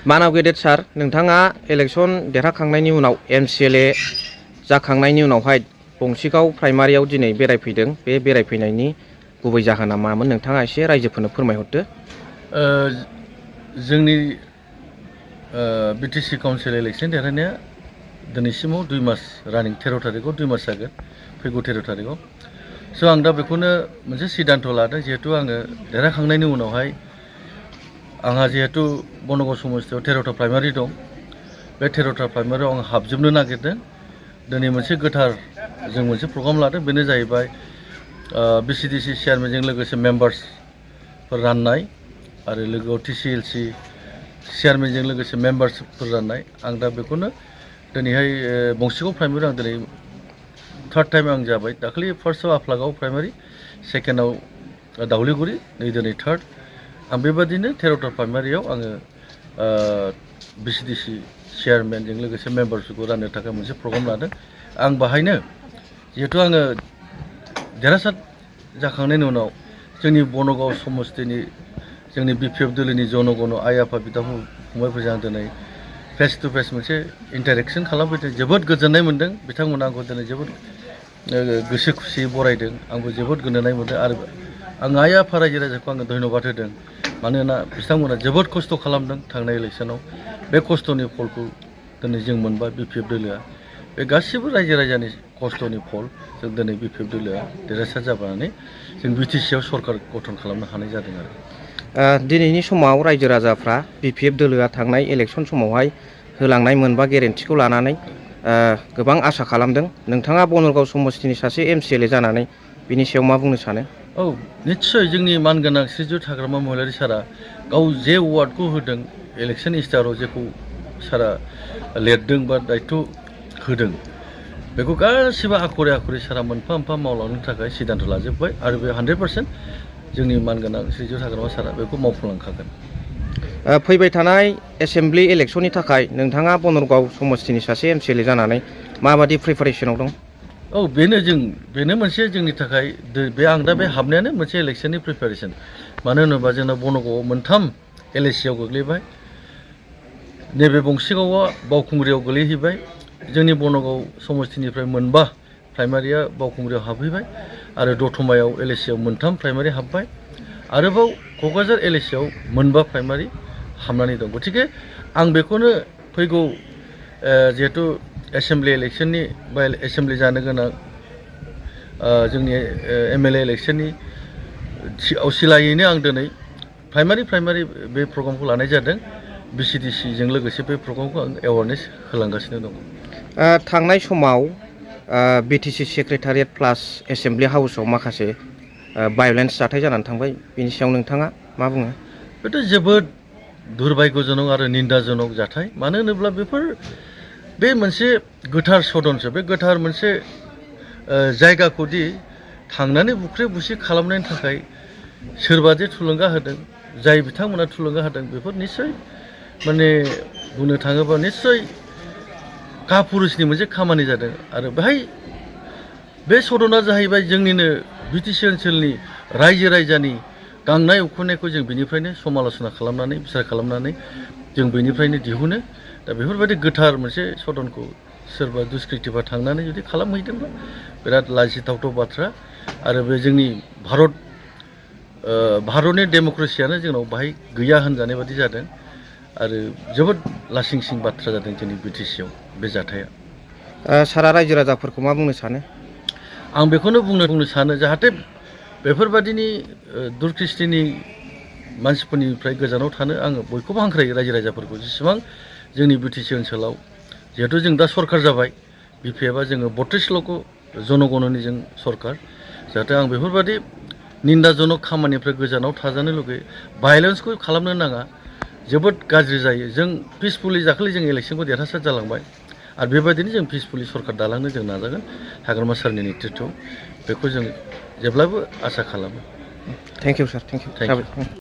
मानाव गेदेर सार नोंथाङा इलेक्शन देरहाखांनायनि उनाव एमसिएलए जाखांनायनि उनावहाय बंसिगाव प्राइमारियाव दिनै बेरायफैदों बे बेरायफैनायनि गुबै जाहोना मामोन नोंथाङा एसे रायजोफोरनो फोरमायहरदो। जोंनि बिटिसि काउन्सिल इलेक्शन देरहानाया दिनैसिमाव 2 मास रानिं 13 थारिखआव 2 मास जागोन फैगौ 13 थारिखआव। स' आं दा बेखौनो मोनसे सिद्धान्त लादों जिहेतु आङो देरहाखांनायनि उनावहाय आंहा जिहेतु बनगाव समस्तियाव 13टा प्राइमारि दं बे 13टा प्राइमारियाव आं हाबजोबनो नागिरदों। दिनै मोनसे गोथार जों मोनसे प्रग्राम लादों बेनो जाहैबाय बिसिडिसि चेयारमेनजों लोगोसे मेम्बार्सफोर राननाय आरो लोगोआव टिसिएलसि चेयारमेनजों लोगोसे मेम्बार्सफोर राननाय। आं दा बेखौनो दिनैहाय बंसिगाव प्राइमारियाव आं दिनै 3rd टाइम आं जाबाय। दाखालि फार्स्टआव आफलागाव प्राइमारि, सेकेन्डआव दाउलिगुरि, नै दिनै 3rd। आं बेबादिनो 13टा प्राइमारियाव आङो बिसिडिसि चेयारमेनजों लोगोसे मेम्बार्सफोरखौ राननो थाखाय मोनसे प्रग्राम लादों। आं बाहायनो जिहेतु आङो देरहासार जाखांनायनि उनाव जोंनि बनगाव समस्तिनि जोंनि बिपिएफ दोलोनि जनगण आइ आफा बिदा फंबायफोरजों आं दिनै फेस टु फेस मोनसे इन्टारेक्सन खालामफैदों। जोबोद गोजोननाय मोन्दों। बिथांमोना आंखौ दिनै जोबोद गोसो खुसियै बरायदों। आंबो जोबोद गोजोननाय मोन्दों आरो आं आइ आफा रायजो राजाखौ आङो धन्यबाद होदों। मानोना बिथांमोना जोबोद खस्थ' खालामदों थांनाय इलेक्सनाव। बे खस्थ'नि फलखौ दिनै जों मोनबाय बिपिएफ दोलोआ। बे गासिबो रायजो राजानि खस्थ'नि फल जों दिनै बिपिएफ दोलोआ देरहासार जाबोनानै जों बिटिसिआव सरकार गठन खालामनो हानाय जादों आरो। दिनैनि समाव रायजो राजाफ्रा बिपिएफ दोलोआ थांनाय इलेक्शन समावहाय होलांनाय मोनबा गेरेन्टिखौ लानानै गोबां आसा खालामदों। नोंथाङा बनगाव समस्तिनि सासे एमसिएलए जानानै बिनि सायाव मा बुंनो सानो? औ निस्सय जोंनि मानगोनां श्रीजुत हाग्रामा महिलारि सारा गाव जे वार्डखौ होदों इलेक्शन स्टाराव जेखौ सारा लिरदों बा दायथ' होदों बेखौ गासिबो आखरे आखरे सारा मोनफा मोनफा मावलांनो थाखाय सिद्धान्त लाजोब्बाय आरो बे 100% जोंनि मानगोनां श्रीजुत हाग्रामा सारा बेखौ मावफुंलांखागोन। फैबाय थानाय एसेम्बलि इलेक्शननि थाखाय नोंथाङा बनगाव समस्तिनि सासे एमसिएलए जानानै माबादि प्रिपारेसनाव दं? औ बेनो मोनसे जोंनि थाखाय बे आं दा बे हाबनायानो मोनसे इलेक्शननि प्रिपारेसन। मानो होनोबा जोंना बनगावआव 3 एलएसिआव गोग्लैबाय, नैबे बंसिगावआ बावखुंग्रियाव गोलैहैबाय, जोंनि बनगाव समस्तिनिफ्राय 4 प्राइमारिया बावखुंग्रियाव हाबहैबाय आरो दतमायाव एलएसिआव 3 प्राइमारि हाबबाय। आरोबाव क'क्राझार एलएसिआव 4 प्राइमारि हाबनानै दं। गतिके आं बेखौनो फैगौ जिहेतु एसेम्बलि इलेक्शननि बा एसेम्बलि जानो गोनां जोंनि एमएलए इलेक्शननि असिलायैनो आं दिनै प्राइमारि बे प्रग्रामखौ लानाय जादों। बिसिडिसिजों लोगोसे बे प्रग्रामखौ आं एवारनेस होलांगासिनो दं। थांनाय समाव बिटिसि सेक्रेटारियेट प्लास एसेम्बलि हाउसाव माखासे भायलेन्स जाथाय जानानै थांबाय। बेनि सायाव नोंथाङा मा बुङो? बेथ' जोबोद दुर्भाग्यजनक आरो निन्दाजनक जाथाय। मानो होनोब्ला बे मोनसे गोथार सदनसो, बे गोथार मोनसे जायगाखौदि थांनानै बुख्रे बुसि खालामनायनि थाखाय सोरबा जे थुलुंगा होदों, जाय बिथांमोना थुलुंगा होदों बेफोर निस्सय माने बुंनो थाङोबा निस्सय कापुरुषनि मोनसे खामानि जादों। आरो बेहाय बे सदना जाहैबाय जोंनिनो बिटिसि ओनसोलनि रायजो राजानि गांनाय उखैनायखौ जों बेनिफ्रायनो समाल'सना खालामनानै बिसार खालामनानै जों बेनिफ्रायनो दिहुनो। दा बेफोरबायदि गोथार मोनसे सदनखौ सोरबा दुष्कृतिफा थांनानै जुदि खालामहैदोंब्ला बिराद लाजिथावथाव बाथ्रा। आरो बे जोंनि भारतनि डेम'क्रेसियानो जोंनाव बाहाय गैया होनजानाय बादि जादों आरो जोबोद लासिंसिं बाथ्रा जादों जोंनि बिटिसिआव बे जाथाया। सारा रायजो राजाफोरखौ मा बुंनो सानो? आं बेखौनो बुंनो सानो जाहाथे बेफोरबादिनि दुरकृष्टिनि मानसिफोरनिफ्राय गोजानाव थानो आङो बयखौबो हांख्रायो रायजो राजाफोरखौ। जेसेबां जोंनि बिटिसि ओनसोलाव जिहेतु जों दा सरकार जाबाय, बिपिएफआ जोङो 32ल'खौ जनगणनि जों सरकार, जाहाथे आं बेफोरबादि निन्दाजनक खामानिनिफ्राय गोजानाव थाजानो लुगैयो। भायलेन्सखौ खालामनो नाङा, जोबोद गाज्रि जायो। जों पिसफुलि दाखालि जों इलेक्शनखौ देरहासार जालांबाय आरो बेबायदिनो जों पिसफुलि सरकार दालांनो जों नाजागोन हाग्रामा सारनि नेतृत्वआव। बेखौ जों जेब्लाबो आसा खालामो। Thank you sir, thank U.